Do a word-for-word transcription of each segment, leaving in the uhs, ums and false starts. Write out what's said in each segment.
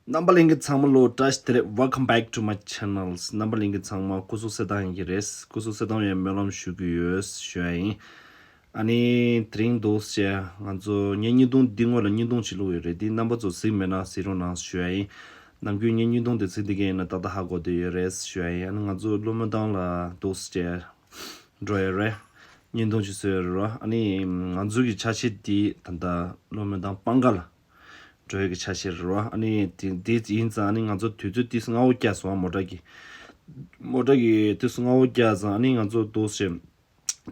རྣམ་པ་ལྷན་རྒྱས་ཚང་མ་ལོ་བཀྲ་ཤིས་བདེ་ལེགས། Welcome back to my channel. རྣམ་པ་ལྷན་རྒྱས་ཚང་མ་སྐུ་གཟུགས་གསལ་ཐང་ཡིན་གྱི་རེད། སྐུ་གཟུགས་གསལ་ཐང་ཡོད་སྨོན་ལམ་ཞུ་གི་ཡོད་ཞུ་ཡ་ཡིན། ཨ་ནི་དེ་རིང་འདུག་སེ་ང་ཚོ་ངས་བརྙན་ཐུང་འདི་སྔོན་ལ་བརྙན་ཐུང་ཅིག་བླུགས་ཡོད་རེད། འདི་རྣམ་པ་ཚོ་གཟིགས་མེད་ན་གཟིགས་རོགས་གནང་ཞུ་ཡ་ཡིན། ནམ་རྒྱུན་ངས་བརྙན་ཐུང་འདི་གཟིགས་བསྡད་མཁན་ཡིན་ན་ཏག་ཏག་ཧ་གོ་བསྡད་ཡོད་རེད་ཞུ་ཡ་ཡིན། ཨ་ནི་ང་ཚོ་ཀླུ་སྨོན་ཐང་ལ་འདུག་སེ་འགྲོ་ཡོད་རེད། བརྙན་ཐུང་ཅིག་བཟོས་ཡོད་རེད། ཨ་ནི་ང་ཚོ་གི་ཆ་ཤས་འདི་ད་ལྟ་ཀླུ་སྨོན་ཐང་སྤང་ཁ་ལ་འགྲོ་ཡ་གི་ཆ་ཤས་རེད་བ། ཨ་ནི་དེ་དེ་ཡིན་ཙང་ཨ་ནི་ང་ཚོ་དུས་ཚོད་ཏིས་སྔ་བོ་བསྐྱལ་སོང་། མོ་ཊ་གི་མོ་ཊ་གི་ཏིས་སྔ་བོ་བསྐྱལ་ཙང་ཨ་ནི་ང་ཚོ་འདུག་སེ་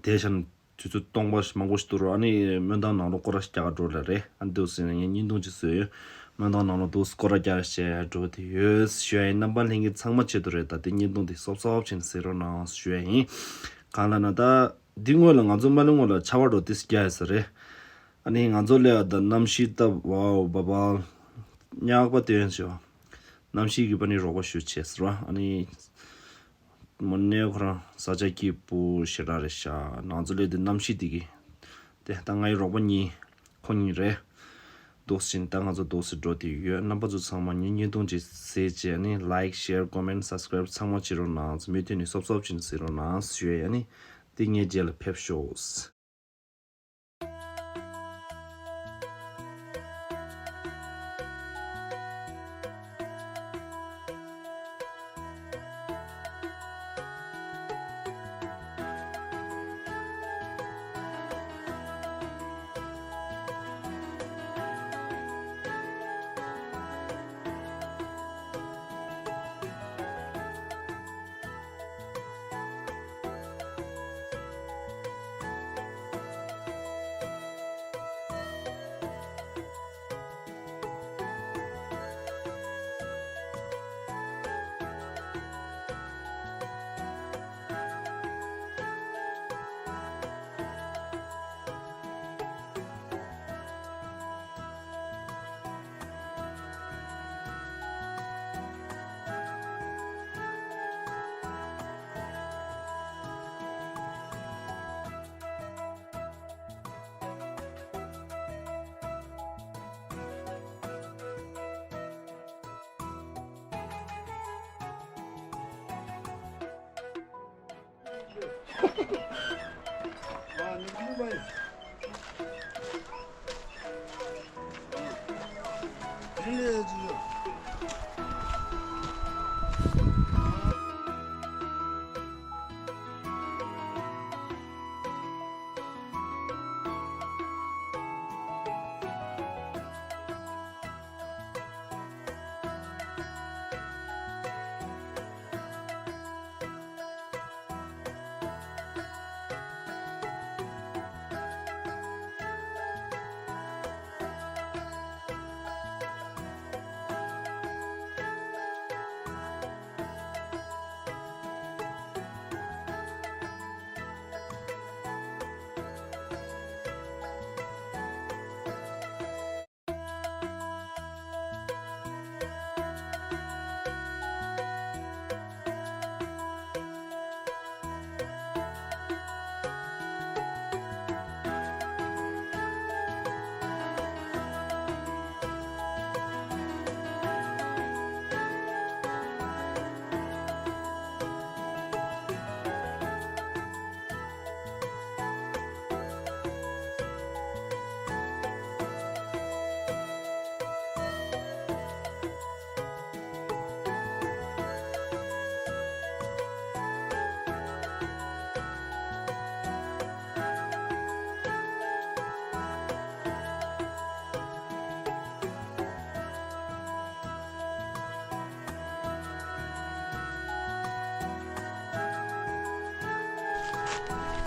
དེ་བཞིན་དུས་ཚོད་སྟོང་པ་མང་པོ་ཞིག་འདུག་རོགས། ཨ་ནི་སྨོན་ཐང་ནང་ལོགས་སྐོར་ར་རྒྱག་ག་འགྲོ་ལ་རེད། ཨ་ནི་འདུག་སེ་ངས་བརྙན་ཐུང་ཅིག་བཟོས་ཡོད། སྨོན་ཐང་ནང་ལོགས་འདུག་སྐོར་ར་རྒྱག་བྱས་འགྲོ་དེ་ཡོད་ཞུ་ཡ་ཡིན། རྣམ་པ་ལྷན་རྒྱས་ཚང་མ་ཆེད་དུ་རེད། ད་དེ་བརྙན་ཐུང་དེ་སོབ་སོབ་བྱས་ནས་གཟིགས་རོགས་གནང་ཞུ་ཡ་ཡིན། གང་ལ་ན་ད་འདི་སྔོན་ལ་ང་ཚོ་མ་ལི་སྔོན་ལ་ཆར་པ་འགྲོ་ཏིས་རྒྱག་ཡ་ས་རེད། ཨ་ནི་ང་ཚོ་སླེབས་ཡ་ད་གནམ་གཤིས་སྟབས་ཝའོ་བ་བ་ཉག་པ་སྟོན་ཞོ། གནམ་གཤིས་ཀྱི་པ་ནི་རོགས་པ་ཞུ་བྱས་ཟེར་བ། ཨ་ནི་མོ་ནེ་ཁོ་རང་ས་ཆ་སྐྱིད་པོ་ཞེ་དྲག་རེད་ཤག་ང་ཚོ་སླེབས་དུས་གནམ་གཤིས་དེ་གི་དེ་ད་ང་ཡི་རོགས་པ་གཉིས་ཁོ་གཉིས་རེད། འདུག་སེ་ད་ང་ཚོ་འདུག་སེ་འགྲོ་དེ་ཡོད། རྣམ་པ་ཚོ་ཚང་མ་ངའི་བརྙན་ཐུང་ཅིག་གཟིགས་བྱས་ནི་like, share, comment, subscribe ཚང་མ་བྱེད་རོགས་གནང་། མུ་མཐུད་ནས་སོབ་སོབ་བྱས་ནས་གཟིགས་རོགས་གནང་ཞུ་ཡ་ཡིན། ཨ་ནི་དེ་ངའི་རྗེས་ལ་ཕེབས་ཤོག་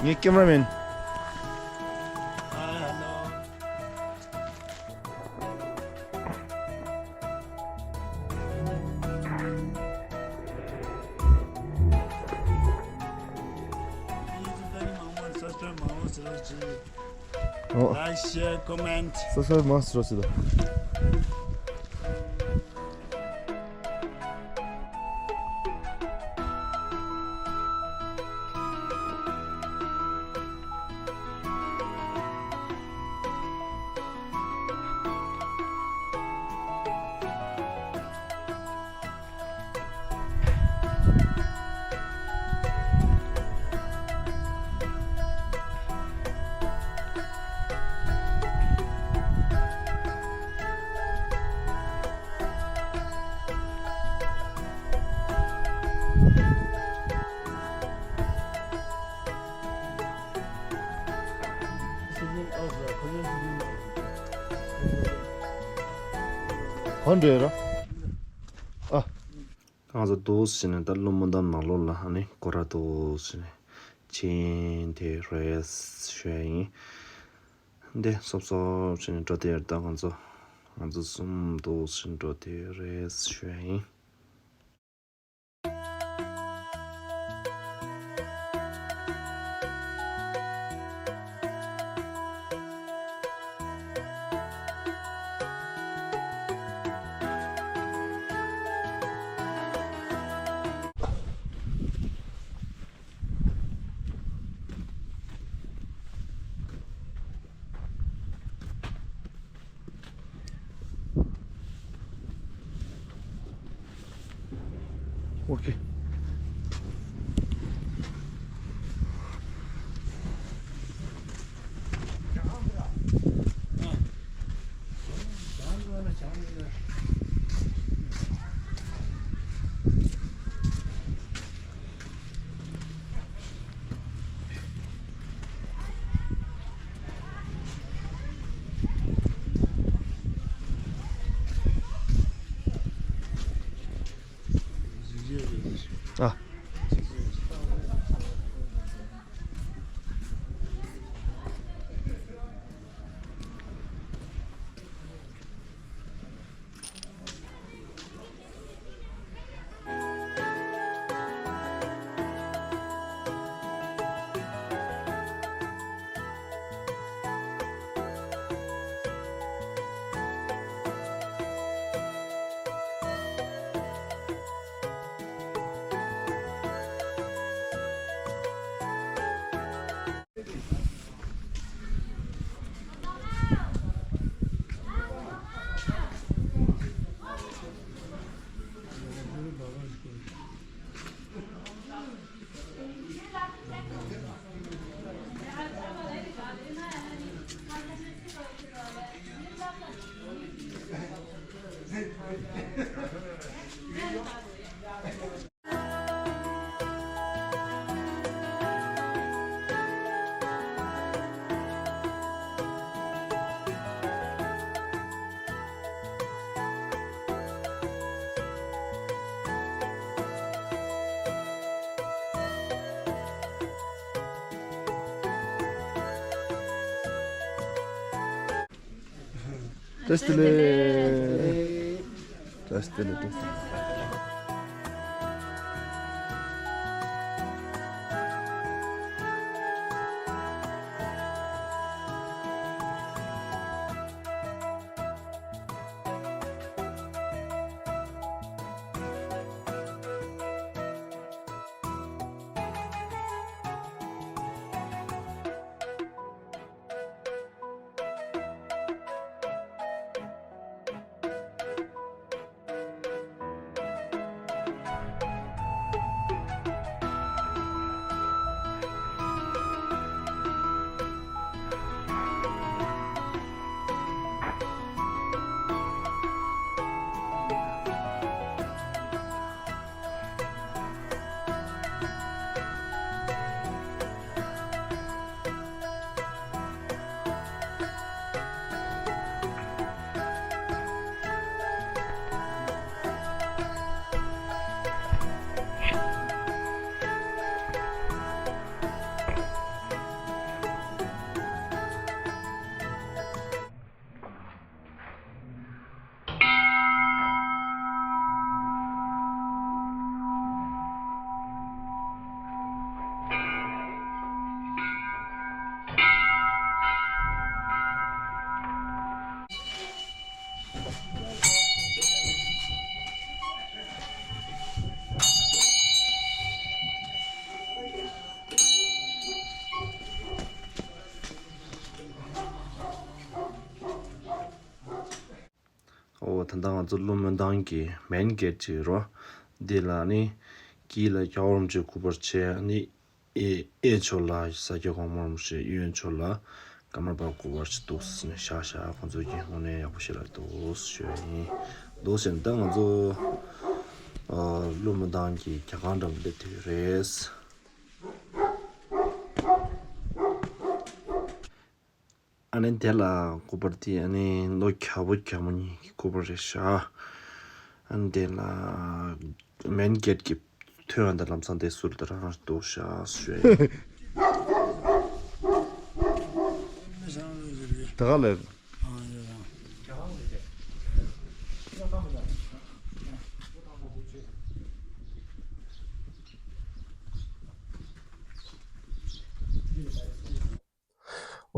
ངའི་ཀེམ་ར་མེན། ཨོ། Like, share, comment. སོ་སོའི་མང་སོ་སོ་དང་། ག་འདྲ་ར། ཨ། ང་ཚོ་འདུག་སེ་བྱས་ནས་ད་ཀླུ་མོ་འདབས་ནང་ལོགས་ལ་ཨ་ནི་སྐོར་ར་འདུག་སེ་བྱས་ནས་ཕྱིན་ཏེ་རེད་ཞུ་ཡ་ཡིན། འདི་སོབ་སོབ་བྱས་ནས་འགྲོ་དེ་ཡོད། ད་ང་ཚོ་ང་ཚོ་གསུམ་འདུག་སེ་འགྲོ་དེ་རེད་ཞུ་ཡ་ཡིན། ཨོ་ཁེ། ཨ། བཀྲ་ཤིས་བདེ་ལེགས། བཀྲ་ཤིས་བདེ་ལེགས། བཀྲ་ཤིས་བདེ་ལེགས། ཨོ། ད་ལྟ་ང་ཚོ་ཀླུ་མོན་ཐང་གི་མེན་གེ་ཊི་ཅིག་རོ། འདི་ལ་ནི་དཀྱིལ་ལ་རྒྱལ་བ་རིན་པོ་ཆེ་སྐུ་པར་བྱས། ནི་ཨེ་ཨེ་ཕྱོགས་ལ་ས་སྐྱ་གོང་མ་རིན་པོ་ཆེ། གཡོན་ཕྱོགས་ལ་ཀརྨ་པ་སྐུ་པར་ཅིག་འདུག་སེ་བཞག་བཞག་ཁོང་ཚོ་གི་དངོས་གནས་ཡག་པོ་ཞིག་ལ་འདུག་ཞུ་ཡ་ཡིན། འདུག་སེ་ད་ང་ཚོ་ཨ་ཀླུ་མོན་ཐང་གི་རྒྱ་ཁང་འགྲམ་སླེབས་དུས་རེད། ཨ་ནི་དེ་ལ་སྐུ་པར་དེ་ཨ་ནི་ལོ་རྒྱལ་པོ་རྒྱལ་མོ་གཉིས་ཀྱི་སྐུ་པར་རེད་ཤག་ཨ་ནི་དེ་ལ་མེན་གེ་ཊི་གི་ཐོན་ཡོང་དུས་ལམ་སང་དེ་ཟུར་དུ་རང་འདུག་ཤག་ཞུ་ཡ་ཡིན། ད་ག་ལེར།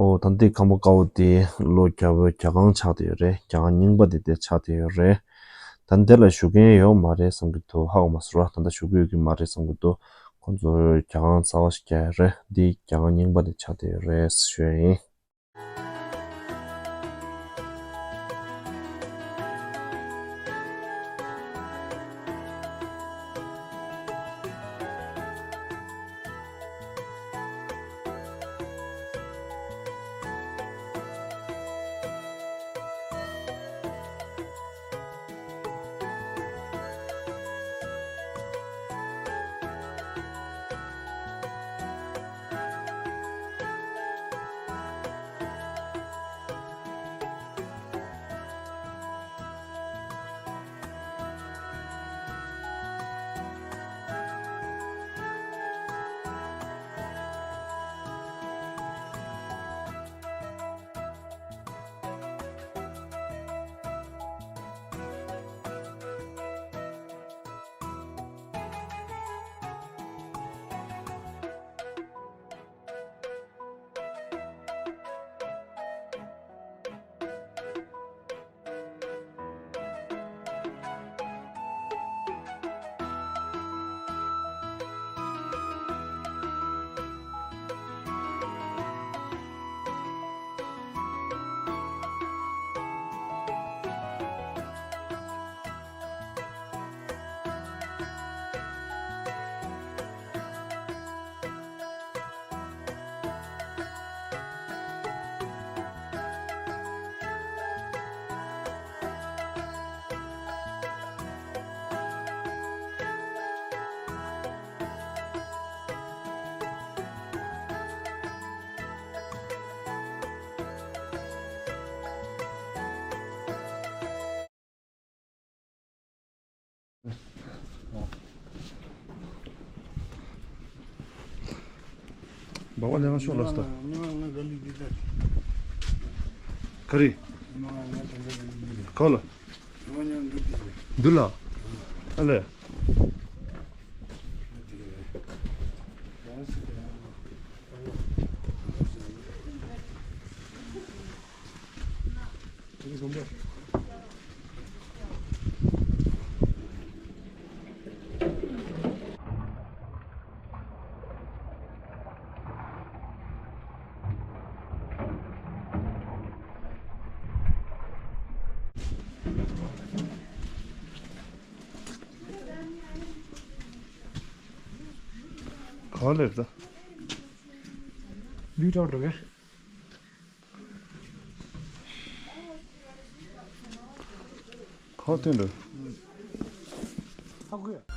ཨོ་ད་འདི་ཁང་པ་དཀར་པོ་དེ་ལོ་རྒྱལ་པོའི་རྒྱ་ཁང་ཆགས་བསྡད་ཡོད་རེད། རྒྱ་ཁང་རྙིང་པ་དེ་དེ་ཆགས་བསྡད་ཡོད་རེད། ད་འདི་ལ་བཞུགས་མཁན་ཡོད་མ་རེད་བསམ་གྱི་འདུག་ཧ་གོ་མ་སོང་ར། ད་ལྟ་བཞུགས་ཀྱི་ཡོད་ཀྱི་མ་རེད་བསམ་གྱི་འདུག་ཁོང་ཚོས་རྒྱ་ཁང་གསར་པ་ཞིག་བརྒྱབ་ཡོད་རེད། འདི་རྒྱ་ཁང་རྙིང་པ་དེ་ཆགས་བསྡད་ཡོད་རེད་ཞུ་ཡ་ཡིན། སྦག་སྦག་ལས་ཀ་ཤོག་ལབ་སོང་། ག་རེ། ག་ལ། འདི་ལ། ཨ་ལས། ག་ལེར་ད། ལུས་ཀྲག་འགྲོ་གས། ག་ཐོན་འགྲོ། ཧ་གོ་ཡ།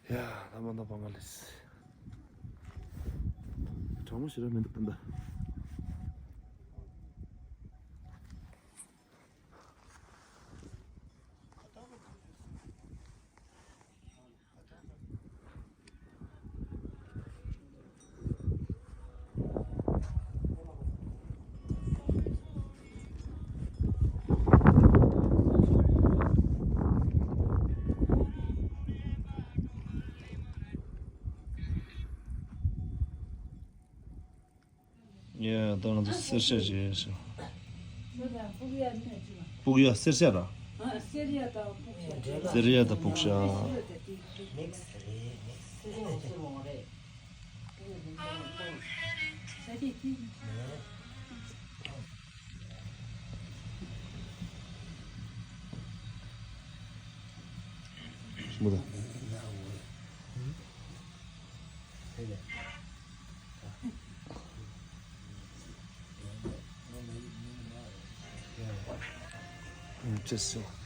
ཡ། ལྷ་མོ་ནག་པ་ང་ལེས། གྲང་མོ་ཞེ་དྲག་མི་འདུག་ད་ལྟ། ཡ། ད་ང་ཚོ་སེར་ཤ་བྱས་ཤག་སྤུག་ཡ་སེར་ཤ་ར། སེར་ཡ་དང་སྤུག་ཤ། མོ་ད། ཅེས་སོ།